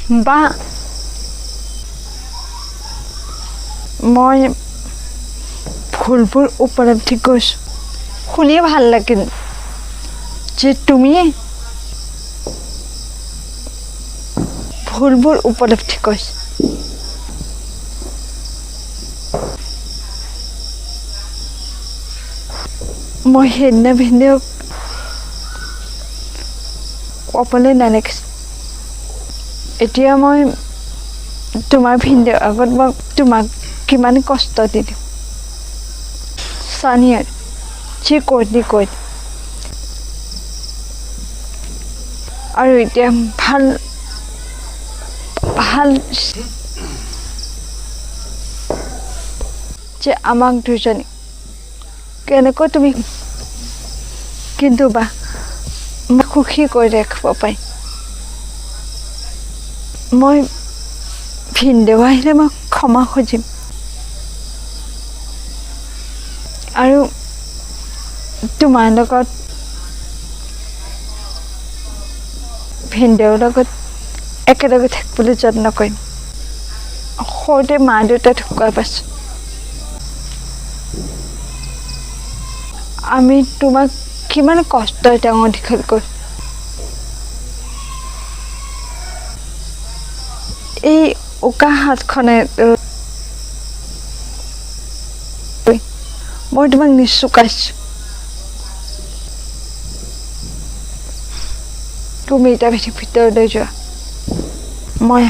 বা মই ভুলবোৰ উপলব্ধি কৰিছোঁ। শুনিয়ে ভাল লাগিল যে তুমি ভুলবোৰ উপলব্ধি কৰিছা। মই সেইদিনা ভিনদেউক ক'বলৈ নালাগিছিল। এতিয়া মই তোমাৰ ভিনদেউৰ আগত মই তোমাক কিমান কষ্ট দিলোঁ। চানিয়াৰ যি কৈ কৈ আৰু এতিয়া ভাল ভাল যে আমাক দুজনী কেনেকৈ তুমি কিন্তু বা সুখী কৰি ৰাখিব পাৰিম। মই ভিনদেউ আহিলে মই ক্ষমা খুজিম আৰু তোমাৰ লগত ভিনদেউৰ লগত একেলগে থাকিবলৈ যত্ন কৰিম। সৰুতে মা দেউতা ঢুকোৱাৰ পাছত আমি তোমাক কিমান কষ্টৰে ডাঙৰ দীঘল কৰিলোঁ। এই উকা হাতখনে মই তোমাক নিচুকাইছোঁ। তুমি এতিয়া ভিতৰলৈ যোৱা, মই